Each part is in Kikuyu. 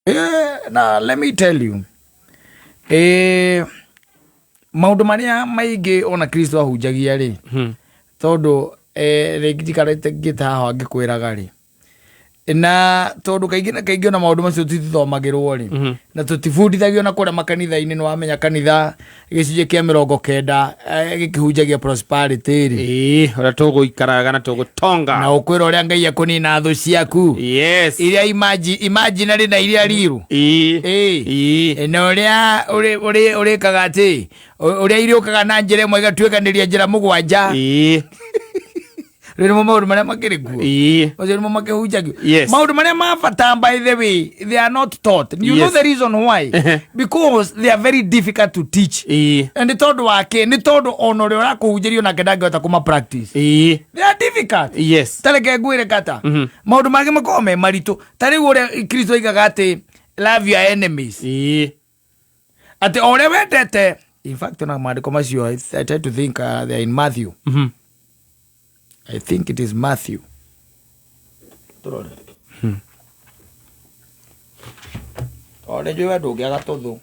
Na let me tell you, maũndũ marĩa maingĩ ona Kristo ahunjagia rĩ, tondũ rĩngĩ njikarĩte ngĩte haha ngĩkwĩraga rĩ, na tondũ kaingĩ na kaingĩ ona maũndũ macio tũtithomagĩrwo rĩ, na tũtibundithagio na kũrĩa makanitha-inĩ. Nĩ wamenya kanitha gĩcunjĩ kĩa 90 gĩkĩhunjagia prosperity rĩ, Ĩĩ, ũrĩa tũgũikaraga na tũgũtonga. Na ũkwĩra ũrĩa Ngai ekũnina thũ ciaku iria imaginary na iria riru. Ĩĩ. Na ũrĩa ũrĩkaga atĩ ũrĩa irĩũkaga na njĩra ĩmwe igatuĩkanĩria njĩra mũgwanja. Rĩu nĩmo maũndũ marĩa makĩrĩ kuo. Macio nĩmo makĩhunjagio. Maũndũ marĩa ma bata, by the way, they are not taught. You know the reason why? Because they are very difficult to teach. And nĩ tondũ wa kĩ? Nĩ tondũ ona ũrĩa ũrakũhunjĩrio nake ndangĩhota kũma practice. They are difficult. Tareke ngwĩre kata, maũndũ mangĩ makoragwo me maritũ. Ta rĩu ũrĩa Kristo oigaga atĩ love your enemies, atĩ o ũrĩa wendete. In fact, ona maandĩko macio, I try to think, they are in Matthew. I think it is Matthew. Tũrore. Tondũ nĩ njũĩ we ndũngĩaga tũthũ.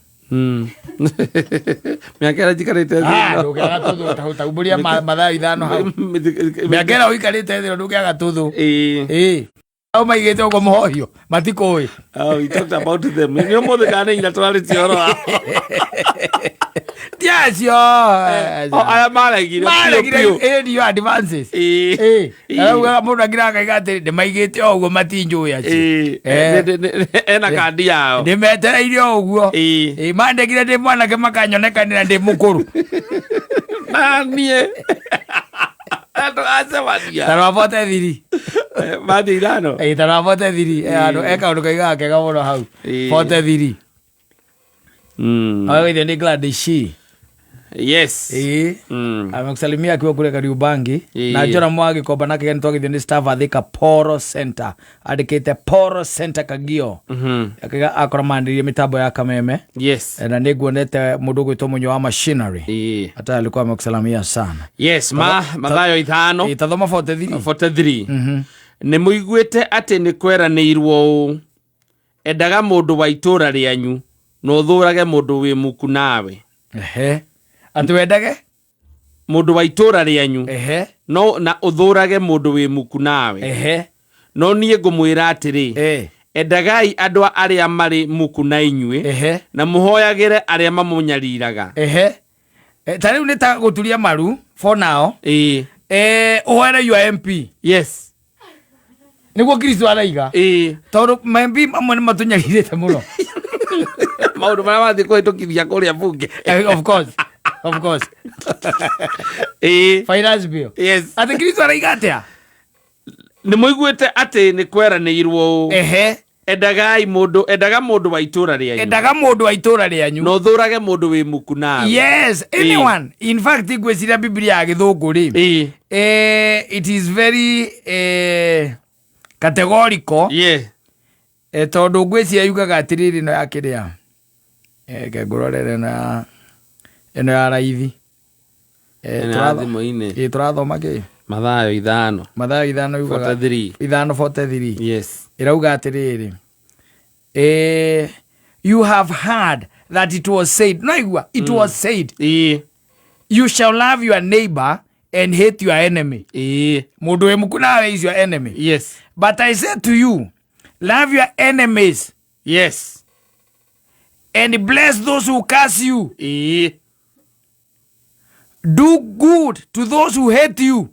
Mĩaka ĩrĩa njikarĩte thĩ Ah, ĩno. ndũngĩaga tũthũ taumbũria mathaa 5 hau. Mĩaka ĩrĩa ũikarĩte thĩ ĩno ndũngĩaga tũthũ. Ĩĩ. Au maigĩte ũguo mũhohio matikũĩ. Oh, we talked about them. Nĩ ũmũthĩ kana nĩ ira tũrarĩtie ũhoro wao? Ti acio. Oh, aya maregire biũ Maregire biũ. ĩĩ ndiyo advances. Ĩĩ. Ĩĩ. Araugaga mũndũ akira akaiga atĩrĩ ndĩmaigĩte o ũguo matinjũĩ acio. Ena kandi yao. Ndĩmetereire o ũguo. Ĩĩ. Ĩĩ, mandekire ndĩ mwanake makanyonekanĩra ndĩ mũkũrũ. Na niĩ. Tũgacemania. Ta rwa 43. Mathiĩ 5. Ĩĩ, ta rwa 43. Handũ e kaũndũ kaigaga kega mũno hau. 43. Aweithio nĩ Gladys Shi. Ĩĩ. Amekusalimia akiwa kule Kariubangi. Na Jora Mwagi Komba nake nĩ twagithio nĩ staff a Thika Poro Center. Andĩkĩte Poro Center Kagio. Akiga akora mandirie mitambo ya Kameme. Na nĩ nguonete mũndũ ũgwĩtwo Mũnyũ wa Machinery. Hata alikuwa amekusalamia sana. Yes, ma Mathayo 5. Ĩĩ, tathoma 43. 43. Nĩ mũiguĩte atĩ nĩ kweranĩirwo ũũ, endaga mũndũ wa itũũra rĩanyu na ũthũũrage mũndũ wĩ muku nawe. Ehe. Atĩ wendage? Mũndũ wa itũũra rĩanyu no na ũthũũrage mũndũ wĩ muku nawe. No niĩ ngũmwĩra atĩrĩ, endagai andũ arĩa marĩ muku na inyuĩ, na mũhoyagĩre arĩa mamũnyariraga. Ehe. Ta rĩu nĩ ta gũturia maru for now. Ũhoere your MP. Nĩguo Kristo araiga. Tondũ ma MP mamwe nĩ matũnyarirĩte mũno. Maũndũ marĩa mathiĩ kũhĩtũkithia kũrĩa bunge. Of course. Of course. Finance bill. Atĩ Kristo araiga atĩa? Nĩ mũiguĩte atĩ nĩ kweranĩirwo ũũ, endagai mũndũ endaga mũndũ wa itũũra rĩanyu, Endaga mũndũ wa itũũra rĩanyu. Na ũthũũrage mũndũ wĩ muku nawe. Yes, anyone. In fact, ngwĩciria Biblia ya gĩthũngũ rĩ, it is very categorical. Tondũ ngwĩciria yugaga atĩrĩrĩ, ĩno ya kĩrĩa, reke ngũrorere ĩno ya raithi. Ĩno ya thimũ-inĩ. Ĩĩ, tũrathoma kĩ? Mathayo 5. Mathayo 5 yugaga 43. 5:43. Yes. Ĩrauga atĩrĩrĩ, you have heard that it was said, no igua, it was said, you shall love your neighbor and hate your enemy. Mũndũ wĩ muku nawe is your enemy. But I say to you, love your enemies and bless those who curse you. Do good to those who hate you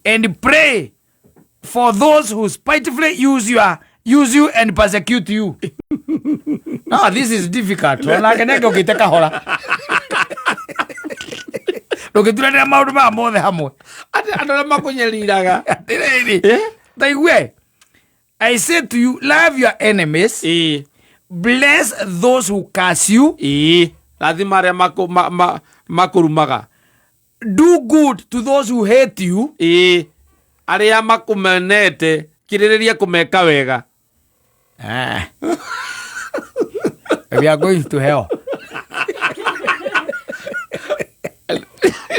and pray for those who spitefully use you and persecute you. No, this is difficult. Onake nenge ũkĩte kahora ndũngĩturanĩra maũndũ maya mothe hamwe. Atĩ andũ arĩa makũnyariraga. Atĩrĩrĩ, taigue, I say to you, love your enemies, bless those who curse you, Ĩĩ, rathima arĩa makũrumaga. Do good to those who hate you, Ĩĩ, arĩa makũmenete kirĩrĩria kũmeka wega. Ah. We are going to hell.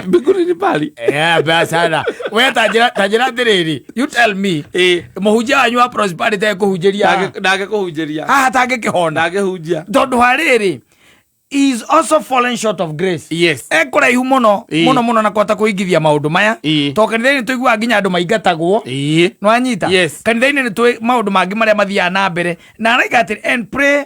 Mbinguni ni mbali. Yeah, mbaya sana. We tanjira tanjira atiriri. You tell me. Ĩĩ. Mũhunjia wanyu wa prosperity ekũhunjĩria. Ndangĩkũhunjĩria. Haha atangĩkĩhona. Ndangĩhunjia. Tondũ harĩrĩ he is also fallen short of grace. Yes. Ekũraihu mũno Ĩĩ. mũno mũno na kũhota kũingithia maũndũ maya. Ĩĩ. Tondũ kanitha-inĩ tũiguaga nginya andũ maingatagwo. Ĩĩ. Nĩwanyita? Yes. Kanitha-inĩ nĩ tũĩ maũndũ mangĩ marĩa mathiaga na mbere. Na araiga atĩrĩ and pray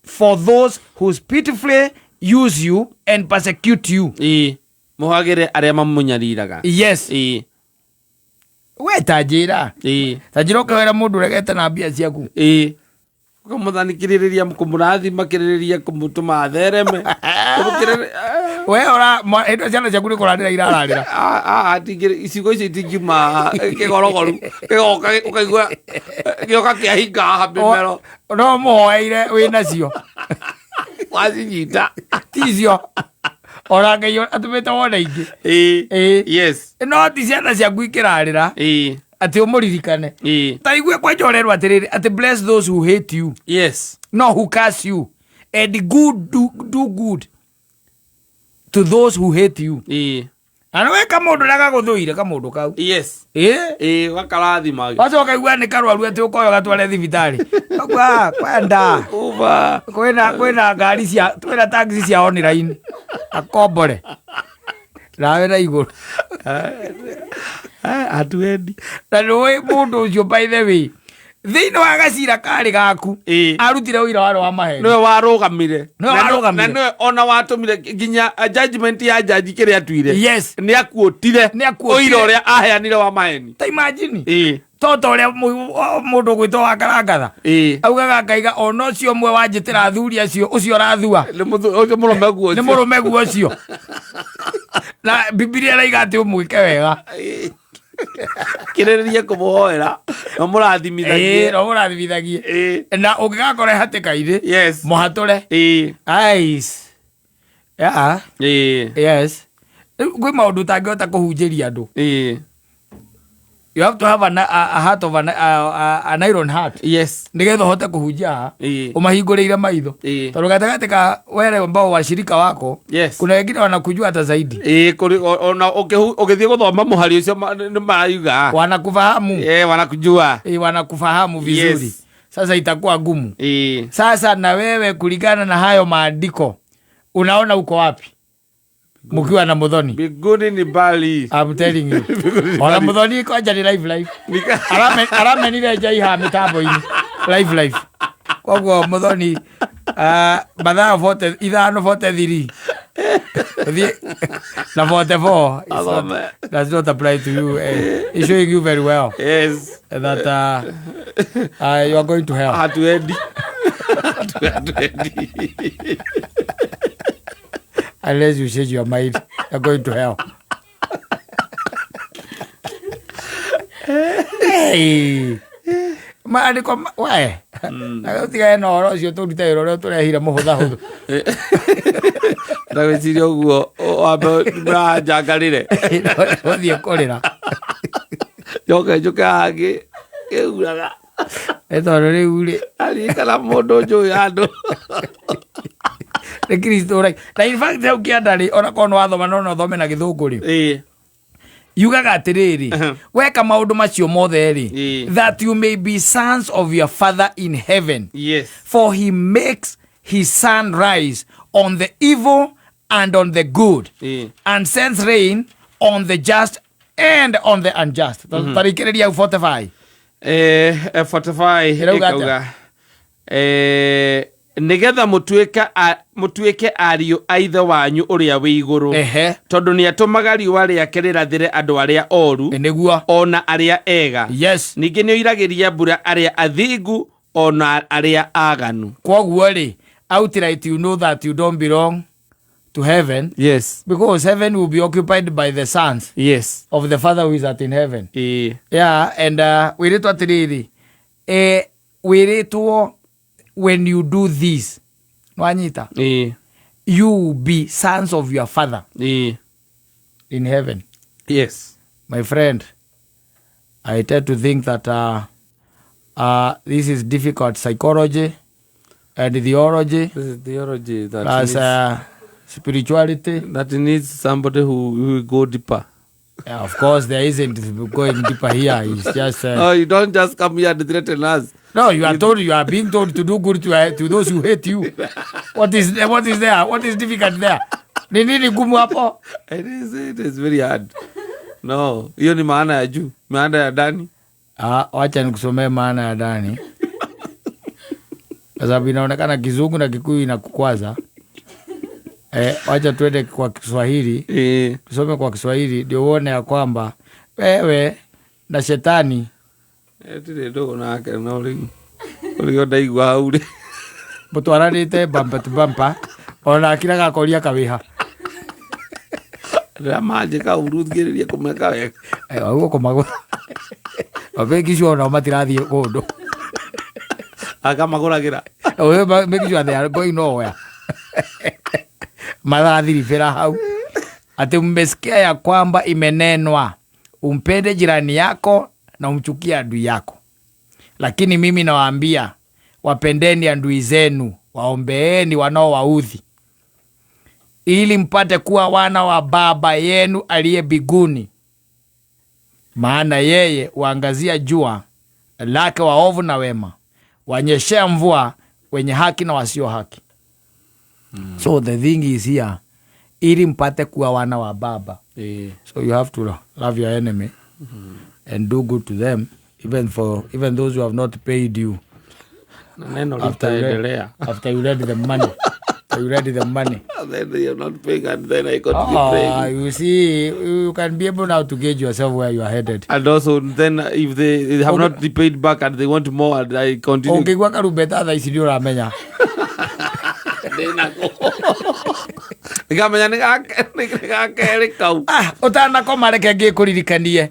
for those who pitifully use you and persecute you. Ĩĩ. Mũhagĩre arĩa mamũnyariraga. Yes. Ĩĩ. We tanjĩra. Ĩĩ. Tanjĩra ũkĩhoera mũndũ ũregete na mbia ciaku. Ĩĩ. Ũkamũthanikĩrĩria kũmũrathima kĩrĩrĩria kũmũtũma athereme. Kũmũkĩrĩrĩ- We ora hĩndĩ ĩyo ciana ciaku nĩ kũrarĩra irararĩra. Ah, ah, icigo icio itingiuma kĩgorogoru kĩgoka ũkaigua gĩoka kĩahinga haha mĩmero No mũhoeire wĩ nacio. wacinyita. Ticio. Ona Ngai atũmĩte wone ingĩ. Ĩĩ. Ĩĩ. Yes. No ti ciana ciaku ikĩrarĩra Ĩĩ. atĩ ũmũririkane. Ĩĩ. Ta igue kwanja ũrerwo atĩrĩrĩ atĩ bless those who hate you. Yes. No who curse you and good do, do good to those who hate you. Ĩĩ. Na nĩ weka mũndũ ũrĩa gagũthũire kamũndũ kau. Yes. Ĩĩ. Ĩĩ ũgakarathima. Wacoka igua nĩ karwaru atĩ ũkoya ũgatware thibitarĩ. Ũguo kwenda. Uba. Kwĩna kwĩna ngari cia kwĩna taxi cia online. Akombore. Nawe na igũrũ. Hatuendi. Na nĩũĩ mũndũ ũcio by the way. Thĩinĩ wa gacira karĩ gaku. Ĩĩ. Arutire ũira warĩ wa maheni. Nĩwe warũgamire. Nĩwe warũgamire. Na nĩwe ona watũmire nginya judgment ya jaji kĩrĩa atuire. Yes. Nĩ akuotire. Nĩ akuotire. Ũira ũrĩa aheanire wa maheni. Ta imagine. Ĩĩ. To ta ũrĩa mũndũ ũgwĩtwo wa karangatha. Ĩĩ. Augaga ngaiga ona ũcio ũmwe wanjĩtĩra athuri acio ũcio ũrathua. Nĩ ũcio mũrũme guo Nĩ mũrũme guo ũcio. Na Bibilia ĩraiga atĩ ũmwĩke wega. Kĩrĩrĩrie kũmũhoera. Na mũrathimithagie. Ĩĩ, no mũrathimithagie. Ĩĩ. Na ũngĩgakora hatĩka-inĩ Yes. mũhatũre. Ĩĩ. Ais. Yeah. Ĩĩ. Yes. Rĩu kwĩ maũndũ ũtangĩhota kũhunjĩria andũ. Ĩĩ. You have to have a heart of an iron heart. Yes. Nĩgetha ũhote kũhunjia haha. Ĩĩ. Ũmahingũrĩire maitho. Ĩĩ. Tondũ gatagatĩ ka wale ambao washirika wako Yes. kuna wengine wanakujua hata zaidi. Ĩĩ kũrĩ ona ũgĩthiĩ gũthoma mũhari ũcio nĩ marauga. Wanakufahamu. Eh, wanakujua. Eh, wanakufahamu vizuri. Yes. Sasa itakuwa gumu. Ĩĩ. Sasa na wewe kulingana na hayo maandiko unaona uko wapi? Mkiwa na Muthoni. Mbinguni ni mbali. I'm telling you. Ona Muthoni kwanja ni live live. Aramenire njai ha mitambo-inĩ. Live live. Koguo Muthoni mathaa 40 ithano 43. Thiĩ na 44. It's not, Athome. does not apply to you. It's showing you very well Yes. that you are going to hell. Hatuendi. Hatuendi. Unless you change your mind, you're going to hell. Hey. Maandĩko we na ũtigane na ũhoro ũcio tũrute wĩra ũrĩa tũrehire mũhũthahũthũ. Ndagwĩciria ũguo wambe ũranjangarĩre. Ũthiĩ kũrĩra. Njoke njũke haha ngĩuraga. Nĩ tondũ rĩu rĩ Aririkana mũndũ njũĩ handũ. nĩ Kristo ũrai. Na in fact hau kĩanda rĩ ona korwo nĩ wathoma no no ũthome na gĩthũngũ rĩ. Ĩĩ. Yugaga atĩrĩrĩ weka maũndũ macio mothe rĩ Ĩĩ. that you may be sons of your father in heaven. Yes. For he makes his sun rise on the evil and on the good, Ĩĩ. and sends rain on the just and on the unjust. Tarikĩrĩria hau 45. 45 Ĩrauga atĩa? ĩkauga nĩgetha mũtuĩke ariũ a ithe wanyu ũrĩa wĩ igũrũ Ehe. tondũ nĩatũmaga riũa rĩake rĩrathĩre andũ arĩa oru Nĩguo. ona arĩa ega Yes. ningĩ nĩoiragĩria mbura arĩa athingu ona arĩa aganu. Kwoguo rĩ, outright you know that you don't belong to heaven Yes. because heaven will be occupied by the sons Yes. of the Father who is at in heaven. Ĩĩ. Yeah, and wĩrĩtwo atĩrĩrĩ, wĩrĩtwo when you do this, nwanyita, Ĩĩ. you will be sons of your father Ĩĩ. in heaven. Yes. My friend, I tend to think that this is difficult psychology and theology This is theology that plus Spirituality. That needs somebody who will go deeper. Yeah, of course there isn't going deeper here. It's just Oh, you don't just come here and threaten us. No, you are told, you are being told to do good to those who hate you. What is there? What is difficult there? Ni nini gumu hapo? It is very hard. No, hiyo ni maana ya juu, maana ya ndani. Ah, wacha nikusomee maana ya ndani kwa sababu inaonekana Kizungu na Kikuyu inakukwaza. Wacha tuende kwa Kiswahili. Tusome kwa Kiswahili ndio uone ya kwamba wewe na shetani. Tirĩ ndũgũ nake, no rĩu ũrĩa ndaigua hau rĩ. Mũtwaranĩte bumper to bumper, ona akiraga akoria kawĩha. Rĩrĩa manjĩka ũru thikĩrĩrie kũmeka wega. Ũguo kũmagũra make sure onao matirathiĩ kũndũ. Akamagũragĩra. Make sure they are going nowhere. Marathiribĩra hau ati mmesikia ya kwamba imenenwa, umpende jirani yako na umchukie adui yako, lakini mimi nawaambia, wapendeni adui zenu, waombeeni wanaowaudhi, ili mpate kuwa wana wa Baba yenu aliye mbinguni, maana yeye huangazia jua lake waovu na wema, wanyeshea mvua wenye haki na wasio haki. So the thing is here, ili mpate kuwa wana wa Baba. So you have to love your enemy and do good to them, even those who have not paid you. Na neno After you read, litaendelea. After you read the money, after you read the money. Then they are not paying and then I continue Oh, praying. you see, you can be able now to gauge yourself where you are headed. And also then if they have not paid back and they want more and I continue. Ũngĩigua karumbeta thaa ici nĩ ũramenya. Ndĩnako. Nĩngamenya nĩ gakerĩ kau. Ah, ũtanakoma reke ngĩkũririkanie.